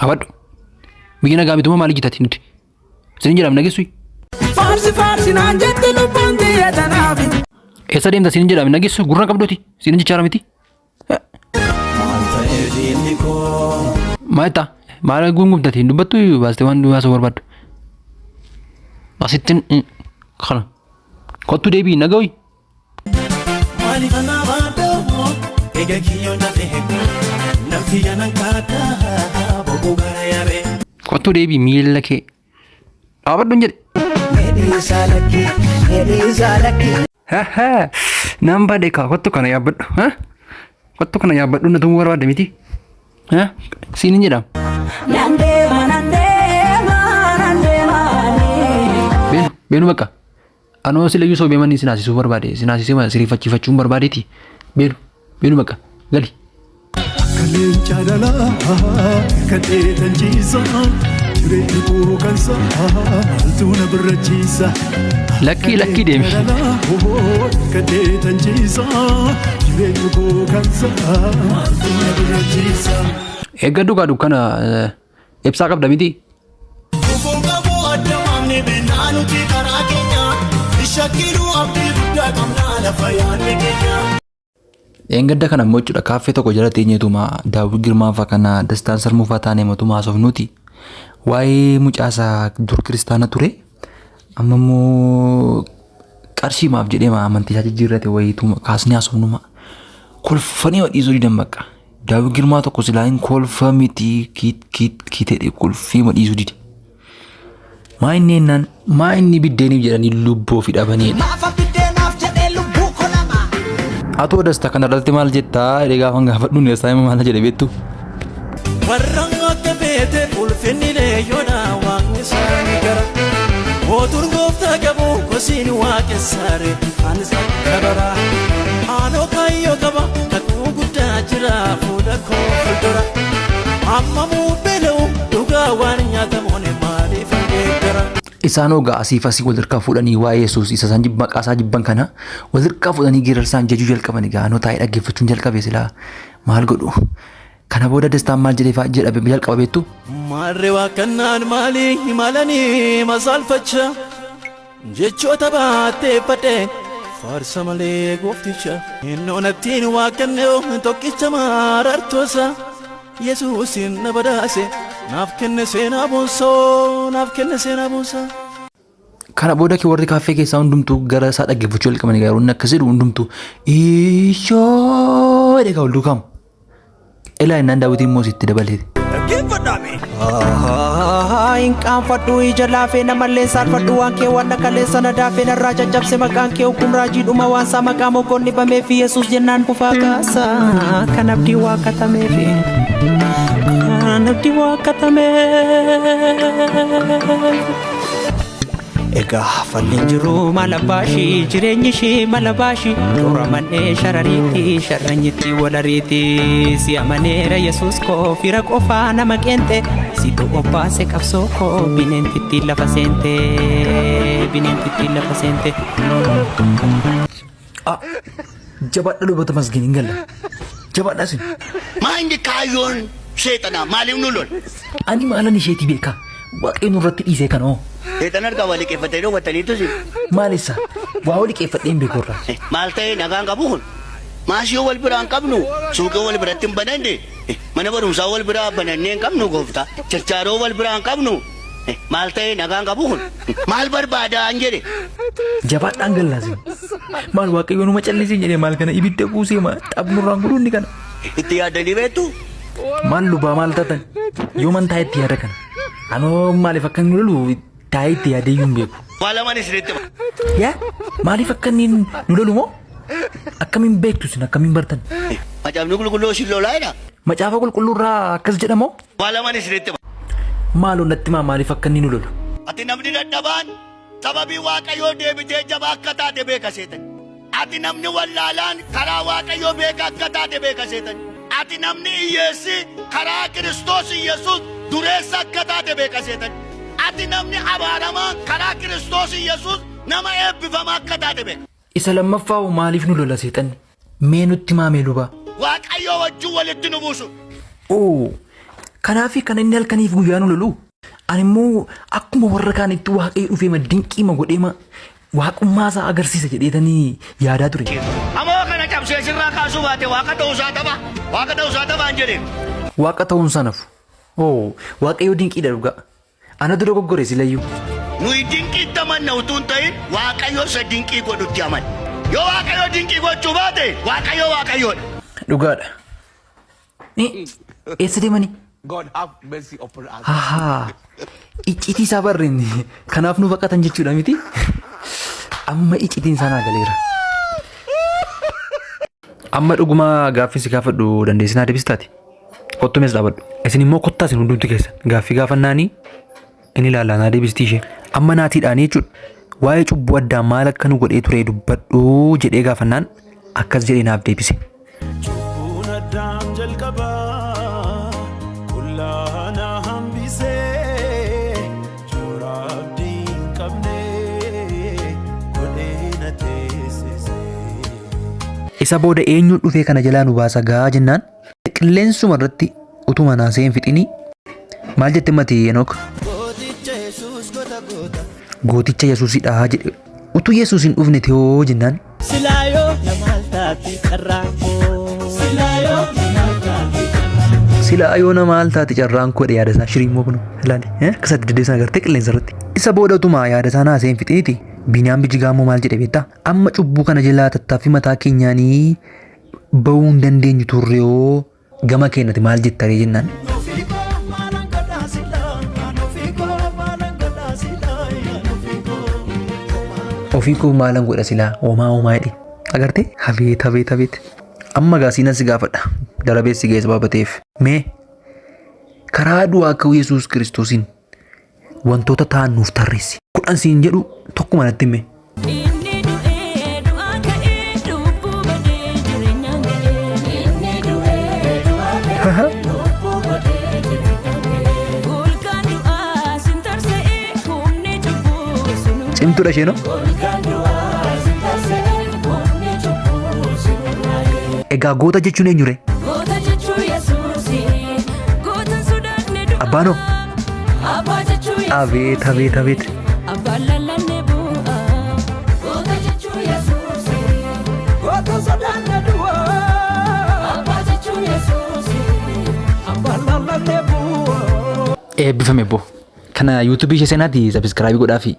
Dhaabadhu. Biyya nagaa mituma maal ijjitati nuti? Isin jedham nageessu. Faarsi faarsi naan jette lubbuun tiyya tanaafi. Eessa deemta isin jedham nageessu gurra qabduti. Isin jechaara miti. Maal ta'ee diinni koo. Maal jettaa? Maal gungumtati hin dubbattu baastee waan haasa'uu barbaaddu. Asittiin kana. Kottu deebii naga'uyi. Maaliif anaa baaduu eega kiyyoon dafee namti janan kaadhaa boquu gara yaabee. Kottu deebii miila kee. Dhaabadhu hin jedhe. Medhiisaa lakkii medhiisaa lakkii. Nan bade kaa kottu kana yaabbadhu. Kottu kana yaabbadhu na tumuu barbaadde miti. Siin hin jedhama. Nan deema nan deema nan deema. Beenu beenu bakka. Anoo silayyuu sobee manni sin haasisuu barbaade sin haasisee siriifachiifachuun barbaadeeti. Beenu beenu bakka gali. Akka leenca dhalaa kan dheedan ciisa jireenyi koo kan saa maaltu na birrachiisa. Lakkii lakkii deemi. Kan dheedan ciisa jireenyi koo kan saa maaltu na birrachiisa. Eeggadhu kaa dukkana ibsaa qabda miti. Kufuun qabu adda waamne beennaa nuti karaa keenya. Shakkiinuu abdii guddaa qabnaa lafa yaadne keenya. Dheengadda kana immoo jechuudha kaaffee tokko jala teenyeetuma Daawwit Girmaa fa'aa kana Dastaan Sarmuu fa'aa taanee matuma haasofnuuti. Waa'ee mucaasaa dur kiristaana ture amma immoo qarshii maaf jedhee amantii isaa jijjiirrate wayiituma kaasnee haasofnuma. Kolfanii dhiisuu didan bakka. Daawwit Girmaa tokko silaa hin kolfa miti kiit kiit kiit jedhee kolfee dhiisuu dide. Maa inni jennaan maa inni biddeeniif jedhanii lubbuu ofii dhabaniidha. Maafa biddeenaaf jedhee lubbuu koo lama. Atoo Dasta kana irratti maal jettaa jedhee gaafan gaafadhuun Dastaa immoo maal jedhe beektu? Warra akka feete ulfinni leeyyoodha waaqni isaanii gara. Mootuun gooftaa qabu kosiin waaqessaare anis akka bara. Aanoo kaayyoo qaba kakuu guddaa jira fuula koo fuuldura. Amma beela'u dhugaa waan nyaatamuun maaliif geeddara. Isaan ogaa asiif asii wal harkaa fuudhanii waa'ee Yesuus isa isaan maqaa isaa jibban kana wal harkaa fuudhanii geerarsaan jajuu jalqaban egaa anoo taa'ee dhaggeeffachuun jalqabe silaa maal godhu. Kana booda Dastaan maal jedhee fa'aa jedha jalqaba beektu? Maarree waaqannaan maalii himalanii masaalfacha jechoota baatteeffadhe faarsa malee goofticha innoonattiin waaqannee tokkicha maarartoosa Yesuusin na badhaase naaf kenne seenaa boonsoo naaf kenne seenaa boonsaa. Kana booda kee warri kaaffee keessaa hundumtuu gara isaa dhaggeeffachuu jalqaban egaa yeroo inni akkas jedhu hundumtuu ishoo jedhee kaa ol duukamu. Elaa innaan daawwitiin immoo sitti dabalee. Hin qaanfadhu ija laafee namallee saalfadhu waan kee waan dhaqalee sana daafee narraa caccabse maqaan kee hukum raajiidhuma waan isaa maqaa mogoonni bameef Yesuus jennaan kufaa kaasa kan abdii waaqatameef kan abdii waaqatameef. Egaa falli jiru mala baashii jireenyi ishee mala baashii toora mannee sharariitti sharranyitti walariitti si amaneera Yesuus koo fira qofaa nama qeente situ obbaase qabsoo koo bineentitti lafa seente bineentitti lafa seente. Jabaadha lubbata masgiin hin galla. Jabaadha isin. Maa inni kaayyoon seexanaa maaliif nu lola? Ani maalan isheetii beekaa? Waaqayyo nurratti dhiisee kan hoo? Seexana harkaa waa liqeeffatee dhoowwataniitu si. Maal isa? Waa wali qeeffadhee hin beeku irraa. Maal ta'e nagaan qabu kun? Maasii wal biraa hin qabnu, suuqii wal biratti hin bananne, mana barumsaa wal biraa banannee hin qabnu gooftaa, chirchaaroo wal biraa hin qabnu. Maal ta'e nagaan qabu kun? Maal barbaadaa hin jedhe? Jabaadhaan gallaase. Maal waaqayyo numa callisee jedhee maal kana ibidda buusee maa xabnurraan godhu inni kana. Itti yaaddanii beektu? Maal lubaa maal taatan? Yooman taa'ee itti yaada kana. Anoo maaliif akka inni lolu taa'ee itti yaadee iyyuu hin beeku. Waa lamaan isinitti hima. Yaa maaliif akka inni nu lolu moo? Akkamiin beektu isin akkamiin bartan? Macaafni qulqulluu isin lolaa jedha. Macaafa qulqulluurraa akkas jedhamoo? Waa lamaan isinitti hima. Maaloo natti himaa maaliif akka inni nu lolu? Ati namni dadhabaan sababii Waaqayyoo deebitee jabaa akka taate beeka seetan. Ati namni wallaalaan karaa Waaqayyoo beeka akka taate beeka seetan. Ati namni hiyyeessi karaa Kiristoos Yesuus dureessa akka taate beeka seetan. Ati namni abaaramaan karaa Kiristoos Yesuus nama eebbifamaa akka taate beeka. Isa lammaffaa hoo maaliif nu lola seexanni? Mee nutti himaa mee lubaa? Waaqayyoo wajjin walitti nu buusu. Oo! Kanaaf kan inni halkaniif guyyaa nu lolu. Ani immoo akkuma warra kaanitti Waaqayyo dhufeema dinqiima godheema waaqummaa isaa agarsiisa jedheetanii yaadaa ture. Amoo kana cabsee sirraa kaasuu baate waaqa ta'uusaa tapha. Waaqa ta'uusaa taphaan jedheen. Waaqa ta'uun sanafu. Oo, Waaqayyo dinqiidha dhugaa. Anatu dogoggore silayyuu. Nuyi dinqiitti amanna utuu hin ta'in Waaqayyo isa dinqii godhutti amanna. Yoo Waaqayyo dinqii gochuu baate Waaqayyo Waaqayyoodha. Dhugaadha. Eessa deemanii? God have mercy upon us. Ahaa. Icciitii isaa barreen kanaaf nu baqatan jechuudha miti. Amma icciitiin isaa naa galeera. Amma dhuguma gaaffii si gaafadhu dandeessinaa deebistaati. Kottu mees dhaabadhu. Isin immoo kottaa isin hundumti keessan gaaffii gaafannaanii inni ilaallaa naa deebistii ishee. Amma naatiidhaanii jechuudha. Waa'ee cubbuu addaa maal akka nu godhee ture dubbadhu jedhee gaafannaan akkas jedhee naaf deebise. Cubbuun addaam jalqabaa qullaa na hambisee joora abdii hin qabne godhee na teessise. Isa booda eenyuun dhufee kana jalaa nu baasa gaa jennaan qilleensuma irratti utuma naasee hin fixinii maal jette mati Enook? Gooticha Yesuus goota goota. Gooticha Yesuusidha jedhe. Utuu Yesuus hin dhufne ta'oo jennaan Silaayoo namaal taate carraan koo. Silaayoo namaal taate carraan. Silaa yoo nama maal taate carraan koo yaada isaa shirii immoo kun ilaali akkasatti deddeebisan agartee qilleensa irratti. Isa booda utuma yaada isaa naasee hin fixiniiti Biiniyaam Bijigaa immoo maal jedhe beektaa? Amma cubbuu kana jalaa tattaaffii mataa keenyaanii bahuu hin dandeenyu turre yoo gama keenyatti maal jettaree jennaan. Nufi koo maalan godhaa silaa nufi koo maalan godhaa silaa nufi koo. Ofii koo maalan godha silaa homaa homaa jedhe. Agartee? Habeet habeet habeet. Amma gaa siinan si gaafadha. Darabeessi ga'e sababa ta'eef. Mee karaa du'aa ka'uu Yesuus Kiristoosiin wantoota ta'an nuuf tarreessi. 10 siin jedhu tokkuma natti hime. Inni du'ee du'aa ka'ee lubbuu badee jireenyaan ga'ee. Inni du'ee du'aa ka'ee lubbuu badee jireenyaan ga'ee. Golgaan du'aa sin tarsa'ee humni cubbuu sun. Cimtuudha isheenoo. Golgaan du'aa sin tarsa'ee humni cubbuu sun. Egaa goota jechuun eenyure? Goota jechuun Yesuusi. Gootan sodaanne du'aa. Abbaanoo. Abbaa jechuun Yesuusi. Abeet abeet abeet. Abbaan lallanne bu'aa. Goota jechuun Yesuusi. Goota sodaanne du'aa. Abbaa jechuun Yesuusi. Abbaan lallanne bu'aa. Eebbifame boo. Kana yuutuubii ishee seenaati subscribe godhaafi.